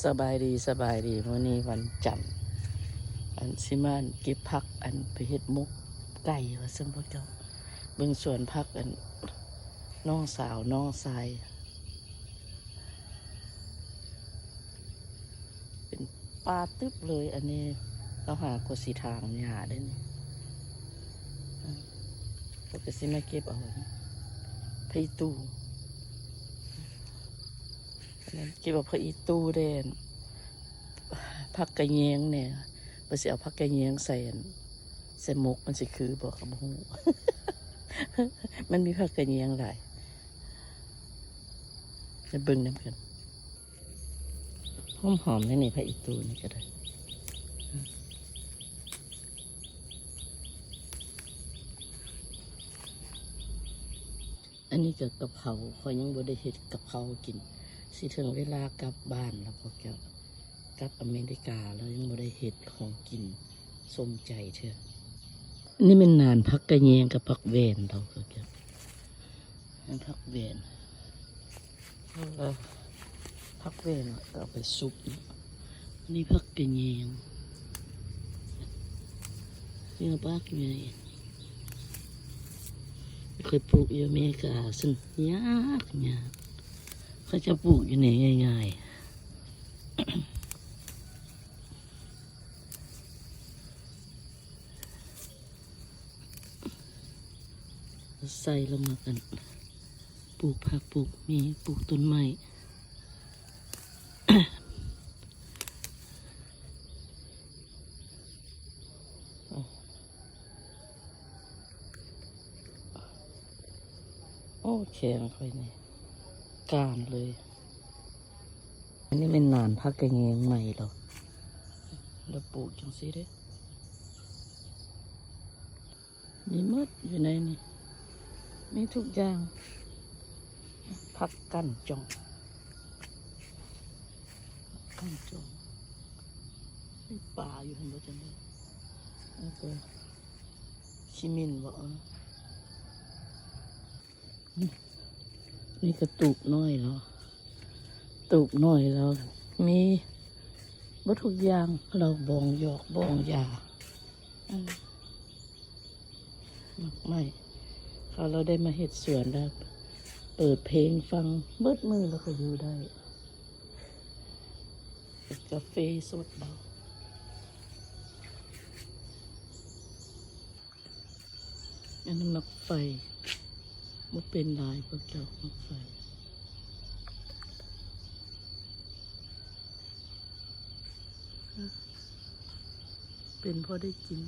ສະບາຍດີ ສະບາຍດີ ມື້ນີ້ວັນຈັນ ອັນ ຊິມາເກັບຜັກ ອັນ ໄປເຮັດໝົກໄກ່ວ່າຊັ້ນພວກເຈົ້າ. ເບິ່ງສວນຜັກ ອັນ ນ້ອງສາວນ້ອງຊາຍ ເປັນປ່າຕຶບເລີຍ. ອັນນີ້ລາວຫາກໍຊິຖາງຫຍ້າເດ້ນີ້ ເພິ່ນກໍຊິມາເກັບເອົາ ຜັກອີ່ຕູ່ ອັນນັ້ນເກັບເອົາຜັກອີ່ຕູ່ແດ່ ຜັກກະແຍງແດ່ ວ່າຊິເອົາຜັກກະແຍງໃສ່ ອັນ ໃສ່ໝົກ ມັນຊິຄືບໍ່ກໍບໍ່ຮູ້ ມັນມີຜັກກະແຍງຫຼາຍ. ມາເບິ່ງນຳກັນ ຫອມໆ ແດ່ນີ້ ຜັກອີ່ຕູ່ນີ້ກໍໄດ້. ອັນນີ້ກໍກະເພົາ ຂ້ອຍຍັງບໍ່ໄດ້ເຮັດກະເພົາກິນ ຊິເຖິງເວລາກັບບ້ານແລ້ວພວກເຈົ້າ ກັບອາເມລິກາແລ້ວ ຍັງບໍ່ໄດ້ເຮັດຂອງກິນສົມໃຈເທື່ອ. ນີ້ແມ່ນໜານຜັກກະແຍງກັບຜັກແວ່ນເຮົາ ພວກເຈົ້າ ນັ້ນຜັກແວ່ນ ເອີ ຜັກແວ່ນກໍເອົາໄປຊຸບ. ອັນນີ້ຜັກກະແຍງ ເຫຍື່ອປາກໃຫຍ່ ຂ້ອຍປູກຢູ່ອາເມລິກາຊັ້ນ ຍາກ ຍາກ ເຂົາເຈົ້າປູກຢູ່ນີ້ງ່າຍໆ. ໃສ່ລະມັກ ອັນ ປູກຜັກ ປູກໝີ ປູກຕົ້ນໄມ້. ໂອ້ ແຂງຂ້ອຍນີ້ການເລີຍ. ອັນນີ້ແມ່ນໜານຜັກກະແຍງໃໝ່ລາວ ລາວປູກຈັ່ງຊີ້ເດ້. ມີໝົດຢູ່ໃນນີ້ ມີທຸກຢ່າງ ຜັກກັ່ນຈອງ ຜັກກັ່ນຈອງ ມີປາຢູ່ຫັ້ນບໍ່ຈັກ ແລ້ວກໍຂີ້ໝິ່ນບໍ່. ນີ້ກໍຕູບນ້ອຍລາວ ຕູບນ້ອຍລາວ ມີເບິດທຸກຢ່າງ ລາວບອງຢອກບອງຢາ ໝາກໄມ້ ເຂົາລາວໄດ້ມາເຮັດສວນແລ້ວ ເປີດເພງຟັງເບິດມື້ ລາວກໍຢູ່ໄດ້ ເປັນກາເຟສົດລາວ. ອັນນັ້ນໝາກໄຟ ບໍ່ເປັນຫຼາຍ ພວກເຈົ້າ ໝາກໄຟ ເປັນພໍໄດ້ກິນ.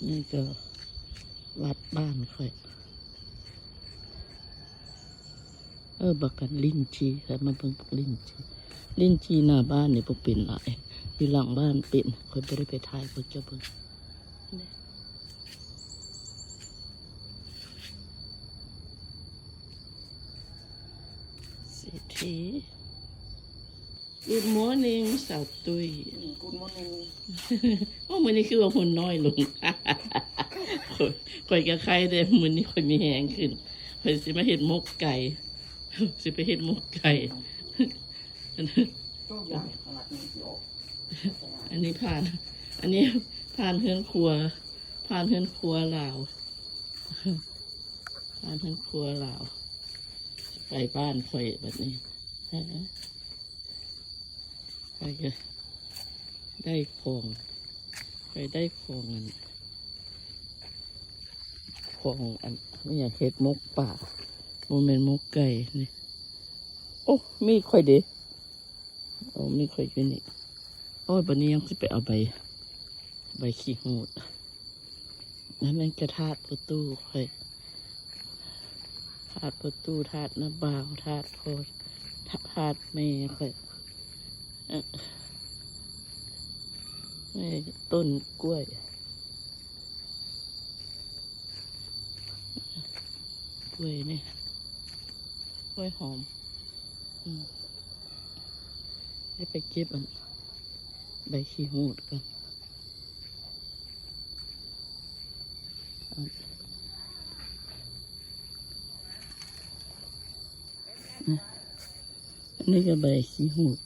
ນີ້ກໍວັດບ້ານຂ້ອຍ ເອີ ບັກກັນລິ້ນຈີ່ ໃຫ້ມາເບິ່ງລິ້ນຈີ່ ລິ້ນຈີ່ໜ້າບ້ານນີ້ບໍ່ເປັນຫຼາຍ ຢູ່ຫຼັງບ້ານເປັນ ຂ້ອຍບໍ່ໄດ້ໄປຖ່າຍເພິ່ນເຈົ້າເບິ່ງ. ເສດຖີ Good morning ສາວຕຸ້ຍ. Good morning. ໂອ້ ມື້ນີ້ຄືວ່າຫຸ່ນນ້ອຍລົງ ຂ້ອຍ ຂ້ອຍກໍໄຄແດ່ ມື້ນີ້ຂ້ອຍມີແຮງຂຶ້ນ ຂ້ອຍຊິມາເຮັດໝົກໄກ່ ຊິໄປເຮັດໝົກໄກ່. ອັນນີ້ຜ່ານ ອັນນີ້ຜ່ານເຮືອນຄົວ ຜ່ານເຮືອນຄົວລາວ ຜ່ານເຮືອນຄົວລາວ ໄປບ້ານຂ້ອຍບັດນີ້ ຂ້ອຍກໍໄດ້ຂອງ ຂ້ອຍໄດ້ຂອງອັນ ຂອງອັນ ອີຫຍັງ ເຮັດໝົກປາ ບໍ່ແມ່ນໝົກໄກ່ນີ້. ໂອ້ ມີດຂ້ອຍເດ ໂອ້ ມີດຂ້ອຍຢູ່ນີ້. ໂອ້ຍ ບັດນີ້ຍັງຊິໄປເອົາໃບ ໃບຂີ້ຫູດ. ອັນນັ້ນກະທາດປະຕູຂ້ອຍ ທາດປະຕູ ທາດນ້າບ່າວ ທາດພໍ່ ທາດແມ່ຂ້ອຍ ເອີ ນີ້ຕົ້ນກ້ວຍ ກ້ວຍນີ້ ກ້ວຍຫອມ ອືມ ໄດ້ໄປເກັບອັນໃບຂີ້ຫູດກ່ອນ. ອັນນີ້ກໍໃບຂີ້ຫູດ.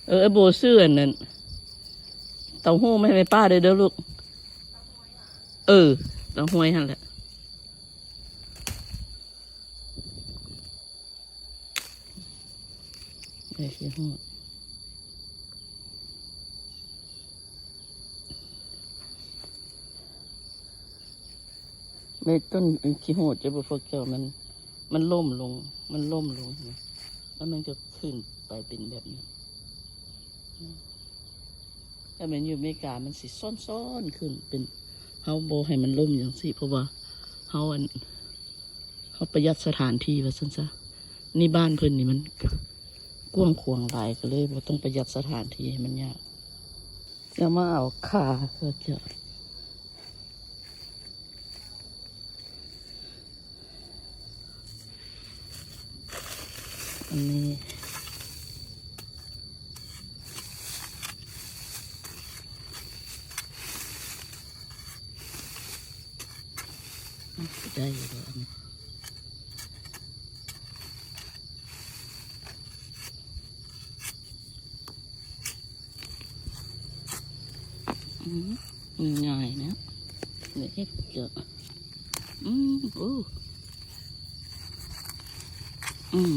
ເອີ ອ້າຍໂບຊື້ອັນນັ້ນ ເຕົ້າຫູ້ມາໃຫ້ແມ່ປ້າເດີ ເດີລູກ. ເອີ ເຕົ້າຫວຍຫັ້ນແຫຼະ. ໄດ້ຂີ້ຫູດ ໃບຕົ້ນຂີ້ຫູດ ຈະບໍ່ ພວກເຈົ້າ ມັນ ມັນລົ້ມລົງ ມັນລົ້ມລົງ ແລ້ວມັນກໍຂຶ້ນໄປເປັນແບບນີ້. ຖ້າແມ່ນຢູ່ອາເມລິກາ ມັນຊິຊ້ອນໆຂຶ້ນ ເປັນ ເຮົາບໍ່ໃຫ້ມັນລົ້ມຈັ່ງຊີ້ ເພາະວ່າເຮົາ ອັນ ເຮົາປະຢັດສະຖານທີ່ວ່າຊັ້ນຊະ. ນີ້ບ້ານເພິ່ນນີ້ມັນກວ້າງຂວາງຫຼາຍ ກໍເລີຍບໍ່ຕ້ອງປະຢັດສະຖານທີ່ໃຫ້ມັນຍາກ. ແລ້ວມາເອົາຂາເຂົາເຈົ້າ ອັນນີ້ ມັນຊິໄດ້ຢູ່ບໍ່ອັນນີ້? ອືມ ງ່າຍໆນະ ເຮັດເຈາະ ອືມ ໂອ້ ອືມ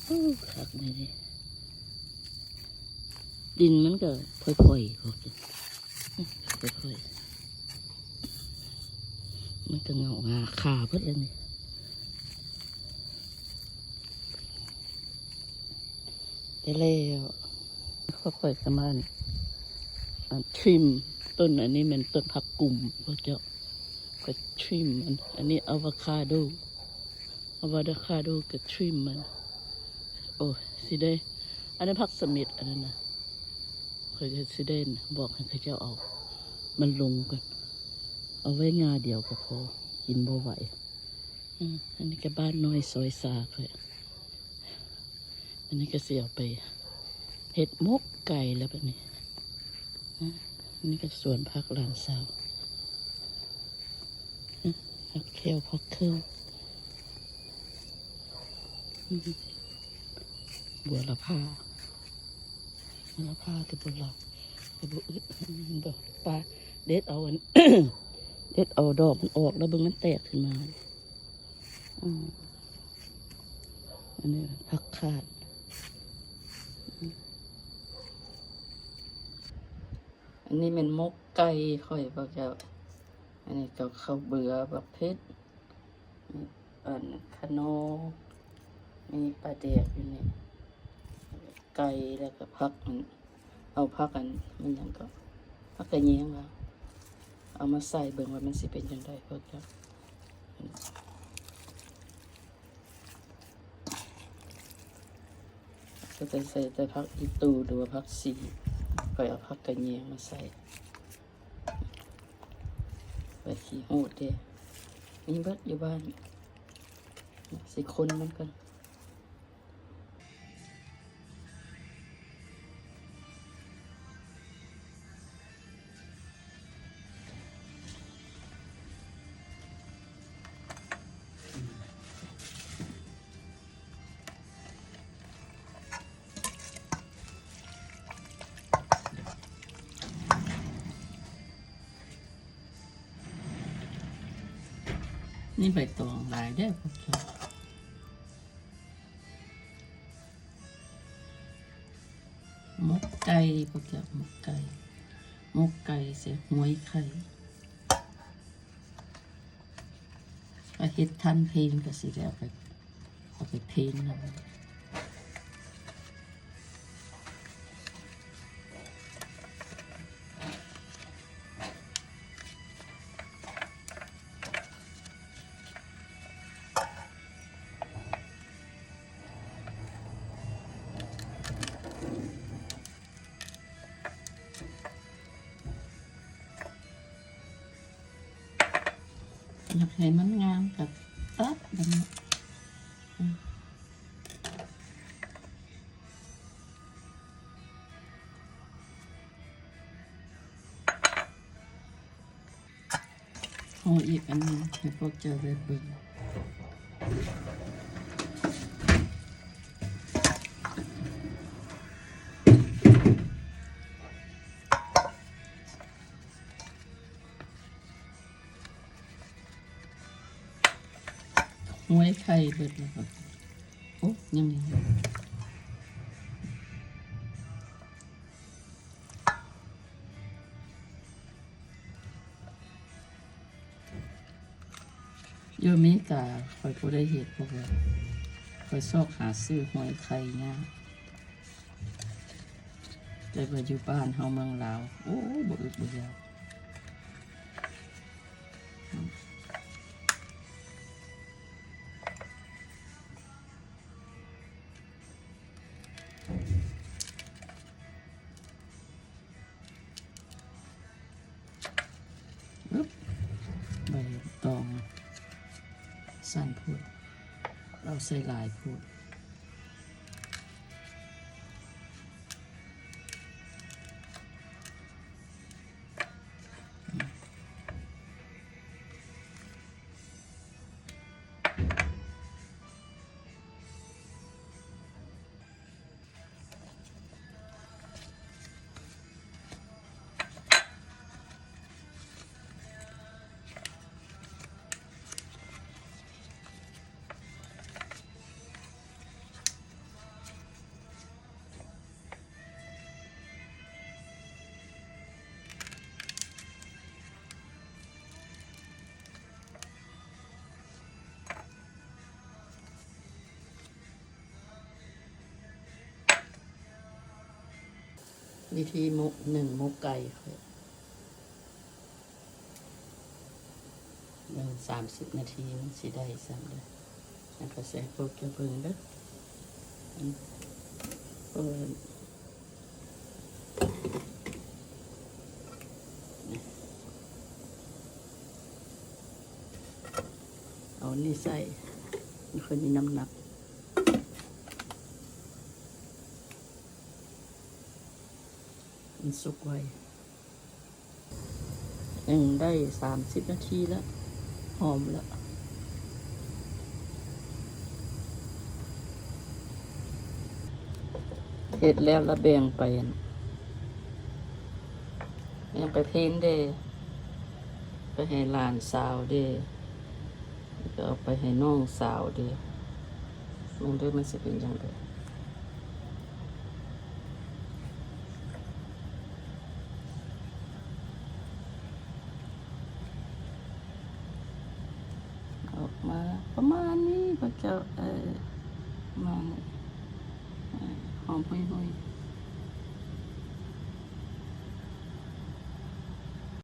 ໂອ້ ຄັກແນ່ເດ. ດິນມັນກໍພອຍໆ ພວກນີ້ ອືມ ພອຍໆ ມັນກໍເຫງົາງາຄາເບິດແລ້ວນີ້. ໄດ້ແລ້ວ ຂ້ອຍກໍມາ ອັນ ທຣິມຕົ້ນ ອັນນີ້ແມ່ນຕົ້ນຜັກກຸມ ພວກເຈົ້າ ຂ້ອຍທຣິມ ອັນ ອັນນີ້ອາໂວຄາໂດ ອາໂວຄາໂດກໍທຣິມມັນ. ໂອ້ຍ ຊິໄດ້ ອັນນັ້ນຜັກສະເມັດ ອັນນັ້ນນະ ຂ້ອຍກໍຊິໄດ້ບອກໃຫ້ເຂົາເຈົ້າເອົາມັນລົງກ່ອນ ເອົາໄວ້ງ່າດຽວກໍພໍ ກິນບໍ່ໄຫວ. ອືມ ອັນນີ້ກໍບ້ານນ້ອຍຊອຍຊາຂ້ອຍ ອັນນີ້ກໍຊິເອົາໄປເຮັດໝົກໄກ່ແລ້ວບັດນີ້. ອືມ ອັນນີ້ກໍສວນຜັກຫຼານສາວ ອືມ ຜັກແຂ້ວ ຜັກເຄີ ອືມ ບົວລະພາ ບົວລະພາກໍບໍ່ຫຼາຍ ກໍບໍ່ອຶດ ອືມ ດອກປາ ເດັດເອົາອັນ ເດັດເອົາດອກມັນອອກ ແລ້ວເບິ່ງມັນແຕກຂຶ້ນມາ. ອືມ ອັນນີ້ຜັກຄາດ ອັນນີ້ແມ່ນໝົກໄກ່ຂ້ອຍ ພວກເຈົ້າ ອັນນີ້ກໍເຂົ້າເບືອ ບັກເຜັດ ອັນຂະໜໍ່ ມີປາແດກຢູ່ນີ້ ໄກ່ ແລ້ວກໍຜັກ ອັນ ເອົາຜັກ ອັນ ມັນຫຍັງກໍ ຜັກກະແຍງວ່າ ເອົາມາໃສ່ເບິ່ງວ່າມັນຊິເປັນຈັ່ງໃດ ພວກເຈົ້າ. ກໍຈະໃສ່ແຕ່ຜັກອີຕູ ຫຼືວ່າຜັກຊີ ຂ້ອຍເອົາຜັກກະແຍງມາໃສ່. ໃບຂີ້ຫູດເດ້ ມີເບິດຢູ່ບ້ານ ຊິຄົນມັນກ່ອນ. ນີ້ໃບຕອງຫຼາຍເດີ້ພວກເຈົ້າ. ໝົກໄກ່ ພວກເຈົ້າ ໝົກໄກ່ ໝົກໄກ່ໃສ່ຫວຍໄຂ່. ຖ້າເຮັດທັນເພນກໍຊິໄດ້ເອົາໄປ ເອົາໄປເພນນຳ. ອ ໃຫ້ມັນງາມກໍຕັດແບບນີ້. ຫໍ່ອີກອັນໜຶ່ງໃຫ້ພວກເຈົ້າໄດ້ເບິ່ງ. ຫວຍໄຂ່ເບິດແລ້ວກໍ ໂອ້ ຍັງມີຢູ່. ຢູ່ອາເມລິກາຂ້ອຍບໍ່ໄດ້ເຮັດ ເພາະວ່າຂ້ອຍຊອກຫາຊື້ຫວຍໄຂ່ຍາກ, ແຕ່ວ່າຢູ່ບ້ານເຮົາເມືອງລາວ ໂອ້ ບໍ່ອຶດບໍ່ຢາກ. ອຶບ ໃບຕອງສັ້ນໂພດ ເອົາໃສ່ຫຼາຍໂພດ. ວິທີໝົກ ໜຶ້ງໝົກໄກ່ຂ້ອຍ ເບິ່ງສາມສິບນາທີມັນຊິໄດ້ສ່ຳໃດ. ແລ້ວກໍໃສ່ພວກເຈົ້າເບິ່ງເດີ ເອີ ເອົານີ້ໃສ່ ມັນຄ່ອຍມີນ້ຳໜັກ ມັນສຸກໄວ. ຍັງໄດ້ສາມສິບນາທີແລ້ວ ຫອມແລ້ວ. ເຮັດແລ້ວລະແບ່ງໄປ ແບ່ງໄປເພນເດ້ ໄປໃຫ້ຫຼານສາວເດ້ ແລ້ວກໍເອົາໄປໃຫ້ນ້ອງສາວເດ້. ເບິ່ງເດີ ມັນຊິເປັນຈັ່ງໃດ. ອອກມາປະມານນີ້ ພວກເຈົ້າ ເອີ ປະມານນີ້ ເອີ ຫອມຫຸຍໆ.